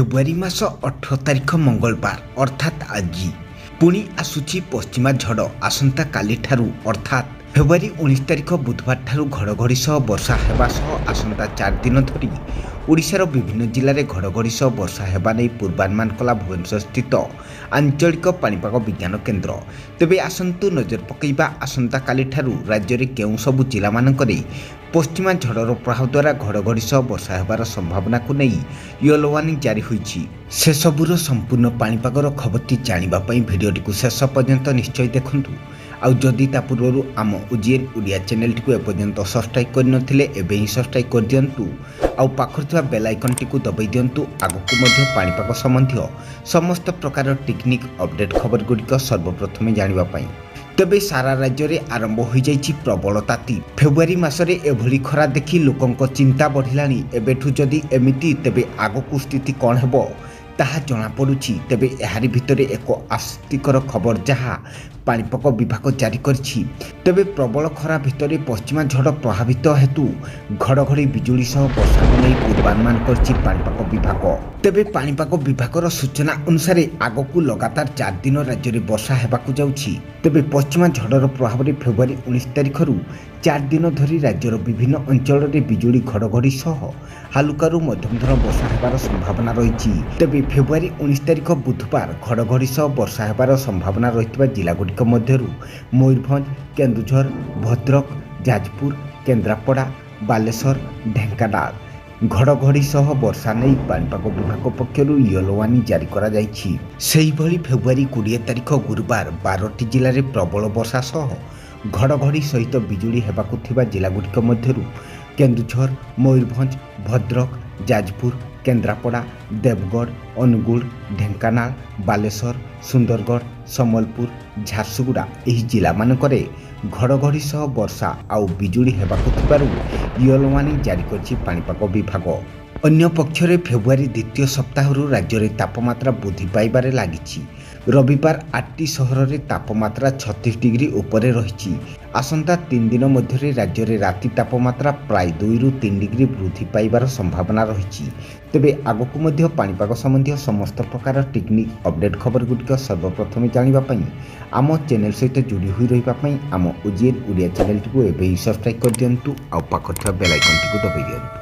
ଫେବୃଆରୀ ମାସ 18 ତାରିଖ ମଙ୍ଗଳବାର, ଅର୍ଥାତ୍ ଆଜି ପୁଣି ଆସୁଛି ପଶ୍ଚିମା ଝଡ଼। ଆସନ୍ତାକାଲିଠାରୁ, ଅର୍ଥାତ୍ ଫେବୃଆରୀ 19 ତାରିଖ ବୁଧବାର ଠାରୁ ଘଡ଼ଘଡ଼ି ସହ ବର୍ଷା ହେବା ସହ ଆସନ୍ତା 4 ଦିନ ଧରି ଓଡ଼ିଶାର ବିଭିନ୍ନ ଜିଲ୍ଲାରେ ଘଡ଼ଘଡ଼ି ସହ ବର୍ଷା ହେବା ନେଇ ପୂର୍ବାନୁମାନ କଲା ଭୁବନେଶ୍ୱରସ୍ଥିତ ଆଞ୍ଚଳିକ ପାଣିପାଗ ବିଜ୍ଞାନ କେନ୍ଦ୍ର। ତେବେ ଆସନ୍ତୁ ନଜର ପକାଇବା, ଆସନ୍ତାକାଲିଠାରୁ ରାଜ୍ୟରେ କେଉଁ ସବୁ ଜିଲ୍ଲାମାନଙ୍କରେ ପଶ୍ଚିମା ଝଡ଼ର ପ୍ରଭାବ ଦ୍ୱାରା ଘଡ଼ଘଡ଼ି ସହ ବର୍ଷା ହେବାର ସମ୍ଭାବନାକୁ ନେଇ ୟେଲୋ ୱାର୍ଣ୍ଣିଂ ଜାରି ହୋଇଛି। ସେସବୁର ସମ୍ପୂର୍ଣ୍ଣ ପାଣିପାଗର ଖବରଟି ଜାଣିବା ପାଇଁ ଭିଡ଼ିଓଟିକୁ ଶେଷ ପର୍ଯ୍ୟନ୍ତ ନିଶ୍ଚୟ ଦେଖନ୍ତୁ। ଆଉ ଯଦି ତା ପୂର୍ବରୁ ଆମ ଓଜିଏନ୍ ଓଡ଼ିଆ ଚ୍ୟାନେଲଟିକୁ ଏପର୍ଯ୍ୟନ୍ତ ସବସ୍କ୍ରାଇବ୍ କରିନଥିଲେ, ଏବେ ହିଁ ସବସ୍କ୍ରାଇବ୍ କରିଦିଅନ୍ତୁ ଆଉ ପାଖରେ ଥିବା ବେଲ୍ ଆଇକନ୍ଟିକୁ ଦବାଇ ଦିଅନ୍ତୁ, ଆଗକୁ ମଧ୍ୟ ପାଣିପାଗ ସମ୍ବନ୍ଧୀୟ ସମସ୍ତ ପ୍ରକାର ଟେକ୍ନିକ୍ ଅପଡେଟ୍ ଖବର ଗୁଡ଼ିକ ସର୍ବପ୍ରଥମେ ଜାଣିବା ପାଇଁ। ତେବେ ସାରା ରାଜ୍ୟରେ ଆରମ୍ଭ ହୋଇଯାଇଛି ପ୍ରବଳ ତାତି। ଫେବୃଆରୀ ମାସରେ ଏଭଳି ଖରା ଦେଖି ଲୋକଙ୍କ ଚିନ୍ତା ବଢ଼ିଲାଣି। ଏବେଠୁ ଯଦି ଏମିତି, ତେବେ ଆଗକୁ ସ୍ଥିତି କ'ଣ ହେବ ତାହା ଜଣାପଡ଼ୁଛି। ତେବେ ଏହାରି ଭିତରେ ଏକ ଆଶ୍ୱସ୍ତିକର ଖବର, ଯାହା ପାଣିପାଗ ବିଭାଗ ଜାରି କରିଛି। ତେବେ ପ୍ରବଳ ଖରା ଭିତରେ ପଶ୍ଚିମା ଝଡ଼ ପ୍ରଭାବିତ ହେତୁ ଘଡ଼ଘଡ଼ି ବିଜୁଳି ସହ ବର୍ଷାକୁ ନେଇ ପୂର୍ବାନୁମାନ କରିଛି ପାଣିପାଗ ବିଭାଗ। ତେବେ ପାଣିପାଗ ବିଭାଗର ସୂଚନା ଅନୁସାରେ ଆଗକୁ ଲଗାତାର 4 ଦିନ ରାଜ୍ୟରେ ବର୍ଷା ହେବାକୁ ଯାଉଛି। ତେବେ ପଶ୍ଚିମା ଝଡ଼ର ପ୍ରଭାବରେ ଫେବୃଆରୀ 19 ତାରିଖରୁ 4 ଦିନ ଧରି ରାଜ୍ୟର ବିଭିନ୍ନ ଅଞ୍ଚଳରେ ବିଜୁଳି ଘଡ଼ଘଡ଼ି ସହ ହାଲୁକାରୁ ମଧ୍ୟମ ଧରଣ ବର୍ଷା ହେବାର ସମ୍ଭାବନା ରହିଛି। ତେବେ ଫେବୃଆରୀ 19 ତାରିଖ ବୁଧବାର ଘଡ଼ଘଡ଼ି ସହ ବର୍ଷା ହେବାର ସମ୍ଭାବନା ରହିଥିବା ଜିଲ୍ଲାଗୁଡ଼ିକ ମଧ୍ୟରୁ ମୟୂରଭଞ୍ଜ, କେନ୍ଦୁଝର, ଭଦ୍ରକ, ଯାଜପୁର, କେନ୍ଦ୍ରାପଡ଼ା, ବାଲେଶ୍ୱର, ଢେଙ୍କାନାଳ ଘଡ଼ଘଡ଼ି ସହ ବର୍ଷା ନେଇ ପାଣିପାଗ ବିଭାଗ ପକ୍ଷରୁ ୟେଲୋ ୱାର୍ଣ୍ଣିଂ ଜାରି କରାଯାଇଛି। ସେହିଭଳି ଫେବୃଆରୀ 20 ତାରିଖ ଗୁରୁବାର 12ଟି ଜିଲ୍ଲାରେ ପ୍ରବଳ ବର୍ଷା ସହ ଘଡ଼ଘଡ଼ି ସହିତ ବିଜୁଳି ହେବାକୁ ଥିବା ଜିଲ୍ଲାଗୁଡ଼ିକ ମଧ୍ୟରୁ କେନ୍ଦୁଝର, ମୟୂରଭଞ୍ଜ, ଭଦ୍ରକ, ଯାଜପୁର, କେନ୍ଦ୍ରାପଡ଼ା, ଦେବଗଡ଼, ଅନୁଗୁଳ, ଢେଙ୍କାନାଳ, ବାଲେଶ୍ୱର, ସୁନ୍ଦରଗଡ଼, ସମ୍ବଲପୁର, ଝାରସୁଗୁଡ଼ା। ଏହି ଜିଲ୍ଲାମାନଙ୍କରେ ଘଡ଼ଘଡ଼ି ସହ ବର୍ଷା ଆଉ ବିଜୁଳି ହେବାକୁ ଥିବାରୁ ୟେଲୋ ୱାର୍ଣ୍ଣିଂ ଜାରି କରିଛି ପାଣିପାଗ ବିଭାଗ। ଅନ୍ୟପକ୍ଷରେ ଫେବୃଆରୀ ଦ୍ୱିତୀୟ ସପ୍ତାହରୁ ରାଜ୍ୟରେ ତାପମାତ୍ରା ବୃଦ୍ଧି ପାଇବାରେ ଲାଗିଛି। ରବିବାର ଆଠଟି ସହରରେ ତାପମାତ୍ରା 36 ଡିଗ୍ରୀ ଉପରେ ରହିଛି। ଆସନ୍ତା 3 ଦିନ ମଧ୍ୟରେ ରାଜ୍ୟରେ ରାତି ତାପମାତ୍ରା ପ୍ରାୟ 2ରୁ 3 ଡିଗ୍ରୀ ବୃଦ୍ଧି ପାଇବାର ସମ୍ଭାବନା ରହିଛି। ତେବେ ଆଗକୁ ମଧ୍ୟ ପାଣିପାଗ ସମ୍ବନ୍ଧୀୟ ସମସ୍ତ ପ୍ରକାର ଟେକ୍ନିକ୍ ଅପଡେଟ୍ ଖବରଗୁଡ଼ିକ ସର୍ବପ୍ରଥମେ ଜାଣିବା ପାଇଁ, ଆମ ଚ୍ୟାନେଲ ସହିତ ଯୋଡ଼ି ହୋଇ ରହିବା ପାଇଁ ଆମ ଓଜିଏନ୍ ଓଡ଼ିଆ ଚ୍ୟାନେଲଟିକୁ ଏବେ ହିଁ ସବସ୍କ୍ରାଇବ୍ କରିଦିଅନ୍ତୁ ଆଉ ପାଖରେ ଥିବା ବେଲ୍ ଆଇକନ୍ଟିକୁ ଦବାଇ ଦିଅନ୍ତୁ।